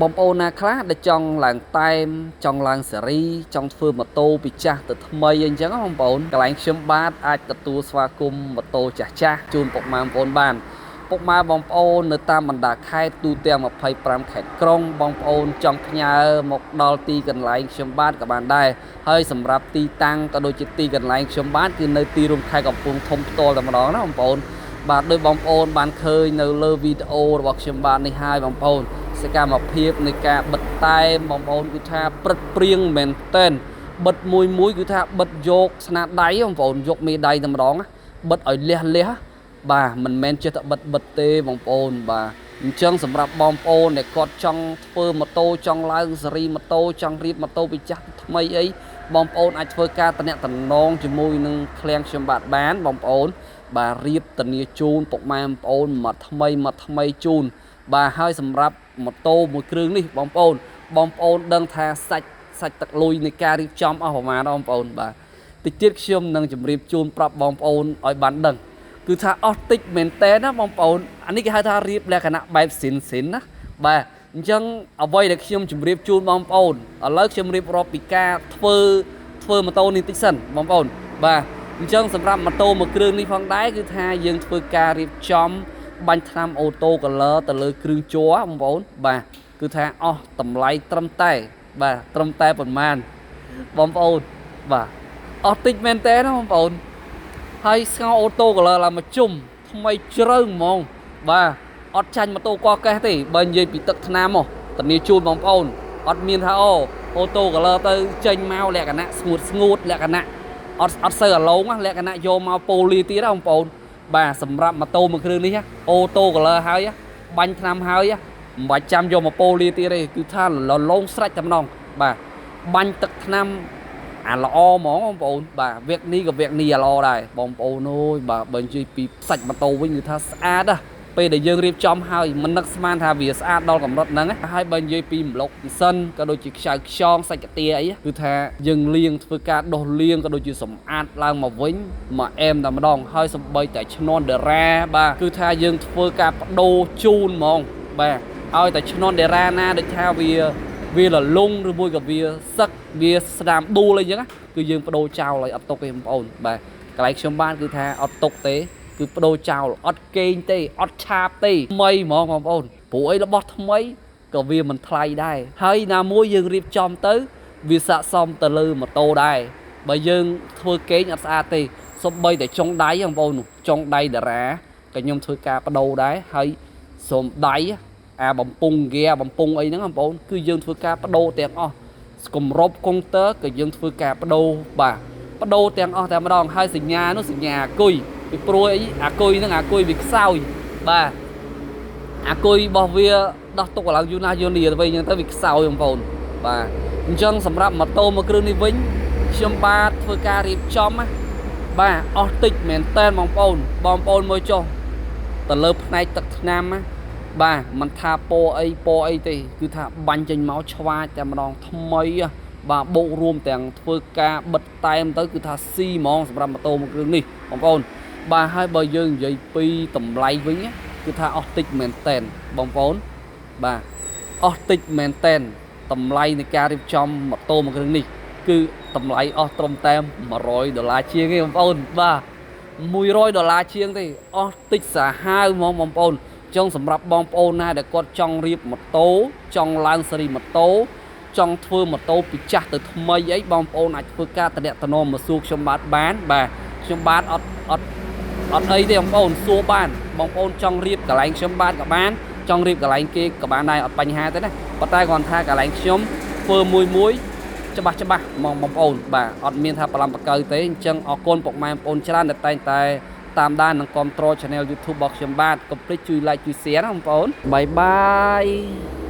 បងប្អូនណាខ្លះដែលចង់ឡើងតែមចង់ឡើងសេរីចង់ធ្វើម៉ូតូពីចាស់ទៅថ្មីអីចឹងបងប្អូនកន្លែងខ្ញុំបាទអាចទទួលស្វាគមន៍ម៉ូតូចាស់ចាស់ជូនពុកម៉ែបងប្អូនបានពុកម៉ែបងប្អូននៅតាមបណ្ដាខេត្តទូទាំង25ខេត្តក្រុងបងប្អូនចង់ផ្ញើមកដល់ទីកន្លែងខ្ញុំបាទក៏បានដែរហើយសម្រាប់ទីតាំងក៏ដូចជាទីកន្លែងខ្ញុំបាទគឺនៅទីរួមខេត្តកំពង់ធំផ្ទាល់តែម្ដងណាបងប្អូនបាទដោយបងប្អូនបានឃើញនៅលើវីដេអូរបស់ខ្ញុំបាទនេះហើយបងប្អូនសកម្មភាពនៃការបិទតែមបងប្អូនគឺថាព្រឹតព្រៀងមែនតែនបិទមួយមួយគឺថាបិទយកស្នាដៃបងប្អូនយកមេដៃតែម្ដងបិទឲ្យលះលះបាទមិនមែនចេះតែបិទបិទទេបងប្អូនបាទអញ្ចឹងសម្រាប់បងប្អូនដែលគាត់ចង់ធ្វើម៉ូតូចង់ឡើងសេរីម៉ូតូចង់រៀបម៉ូតូពីចាស់ថ្មីអីបងប្អូនអាចធ្វើការតំណងជាមួយនឹងឃ្លាំងខ្ញុំបាទបានបងប្អូនបាទរៀបធានាជូនពុកម៉ែបងប្អូនមកថ្មីមកថ្មីជូនបាទហើយសម្រាប់ម៉ូតូមួយគ្រឿងនេះបងប្អូនបងប្អូនដឹងថាសាច់ទឹកលុយនៃការរៀបចំអស់ប្រមាណបងប្អូនបាទតិចទៀតខ្ញុំនឹងជម្រាបជូនប្រាប់បងប្អូនឲ្យបានដឹងគឺថាអស់តិចមែនតើណាបងប្អូនអានេះគេហៅថារៀបលក្ខណៈបែបស៊ីនស៊ីនណាបាទអញ្ចឹងអ្វីដែលខ្ញុំជម្រាបជូនបងប្អូនឥឡូវខ្ញុំរៀបរាប់ពីការធ្វើម៉ូតូនេះតិចសិនបងប្អូនបាទអញ្ចឹងសម្រាប់ម៉ូតូមួយគ្រឿងនេះផងដែរគឺថាយើងធ្វើការរៀបចំបាញ់ថ្នាំអូតូកាឡ័រទៅលើគ្រឿងជ័របងប្អូនបាទគឺថាអស់តម្លៃត្រឹមតែបាទត្រឹមតែប៉ុន្មានបងប្អូនបាទអស់តិចមែនតើណាបងប្អូនហើយស្ងោអូតូកាឡ័រឡើងមកជុំថ្មីជ្រៅហ្មងបាទអត់ចាញ់ម៉ូតូកកេះទេបើនិយាយពីទឹកថ្នាំមកធានាជូនបងប្អូនអត់មានថាអូតូកាឡ័រទៅចេញមកលក្ខណៈស្ងួតស្ងួតលក្ខណៈអត់សូវអាឡងលក្ខណៈយកមកប៉ូលីទៀតណាបងប្អូនបាទសម្រាប់ម៉ូតូមួយគ្រឿងនេះអូតូកាឡ័រហើយបាញ់ថ្នាំហើយមិនបាច់ចាំយកមកប៉ូលីទៀតទេគឺថាលលងស្រេចតែម្ដងបាទបាញ់ទឹកថ្នាំអាល្អហ្មងបងប្អូនបាទវគ្គនេះក៏វគ្គនេះអាល្អដែរបងប្អូនអើយបាទបើនិយាយពីសាច់ម៉ូតូវិញគឺថាស្អាតណាពេលដែលយើងរៀបចំហើយមិននឹកស្មានថាវាស្អាតដល់កម្រិតហ្នឹងហើយបើនិយាយពីម្លុកម៉ាស៊ីនក៏ដូចជាខ្ចៅខ្យងសាច់កាទាអីគឺថាយើងលាងធ្វើការដោះលាងក៏ដូចជាសម្អាតឡើងមកវិញមកអែមតែម្ដងហើយសំបីតែឈ្នន់តារាបាទគឺថាយើងធ្វើការបដូរជូនហ្មងបាទឲ្យតែឈ្នន់តារាណាដូចថាវាលលងឬមួយក៏វាសឹកវាស្ដាមដួលអីចឹងគឺយើងបដូរចោលឲ្យអត់ទុកទេបងប្អូនបាទកន្លែងខ្ញុំបានគឺថាអត់ទុកទេគឺបដូរចោលអត់គេងទេអត់ឆាបទេថ្មីហ្មងបងប្អូនព្រោះអីរបស់ថ្មីក៏វាមិនថ្លៃដែរហើយណាមួយយើងរៀបចំទៅវាស័កសមទៅលើម៉ូតូដែរបើយើងធ្វើគេងអត់ស្អាតទេសូម្បីតែចុងដៃបងប្អូនចុងដៃតារាក៏ខ្ញុំធ្វើការបដូរដែរហើយសូមដៃអាបំពង់ហ្គាបំពង់អីហ្នឹងបងប្អូនគឺយើងធ្វើការបដូរទាំងអស់គម្របកុងទ័រក៏យើងធ្វើការបដូរបាទបដូរទាំងអស់តែម្ដងហើយសញ្ញានោះសញ្ញាអាគុយពីព្រោះអីអាគុយហ្នឹងអាគុយវាខ្សោយបាទអាគុយរបស់វាដោះទុកឡើងយូរណាស់យូរនេះទៅវិញអញ្ចឹងទៅវាខ្សោយបងប្អូនបាទអញ្ចឹងសម្រាប់ម៉ូតូមួយគ្រឿងនេះវិញខ្ញុំបាទធ្វើការរៀបចំណាបាទអស់តិចមែនតើបងប្អូនបងប្អូនមើលចុះទៅលើផ្នែកទឹកថ្នាំណាបាទមិនថាពណ៌អីពណ៌អីទេគឺថាបាញ់ចេញមកឆ្វាចតែម្ដងថ្មីបាទបូករួមទាំងធ្វើការបិទតែមទៅគឺថាស៊ីហ្មងសម្រាប់ម៉ូតូមួយគ្រឿងនេះបងប្អូនបាទហើយបើយើងនិយាយពីតម្លៃវិញគឺថាអស់តិចមែនតែនបងប្អូនបាទអស់តិចមែនតែនតម្លៃនៃការរៀបចំម៉ូតូមួយគ្រឿងនេះគឺតម្លៃអស់ត្រឹមតែ100ដុល្លារជាងទេបងប្អូនបាទ100ដុល្លារជាងទេអស់តិចសាហាវហ្មងបងប្អូនចង់សម្រាប់បងប្អូនណាដែលគាត់ចង់រៀបម៉ូតូចង់ឡើងសេរីម៉ូតូចង់ធ្វើម៉ូតូពីចាស់ទៅថ្មីអីបងប្អូនអាចធ្វើការតំណមកសួរខ្ញុំបាទបានបាទខ្ញុំបាទអត់អីទេបងប្អូនសួរបានបងប្អូនចង់រៀបកន្លែងខ្ញុំបាទក៏បានចង់រៀបកន្លែងគេក៏បានដែរអត់បញ្ហាទេណាប៉ុន្តែគ្រាន់ថាកន្លែងខ្ញុំធ្វើមួយមួយច្បាស់ច្បាស់ហ្មងបងប្អូនបាទអត់មានថាប្រឡំបកៅទេអញ្ចឹងអរគុណពុកម៉ែបងប្អូនច្រើនដែលតែងតែតាមដាននិងគាំទ្រ Channel YouTube របស់ខ្ញុំបាទកុំភ្លេចជួយ Like ជួយ Share ណាបងប្អូនបាយបាយ។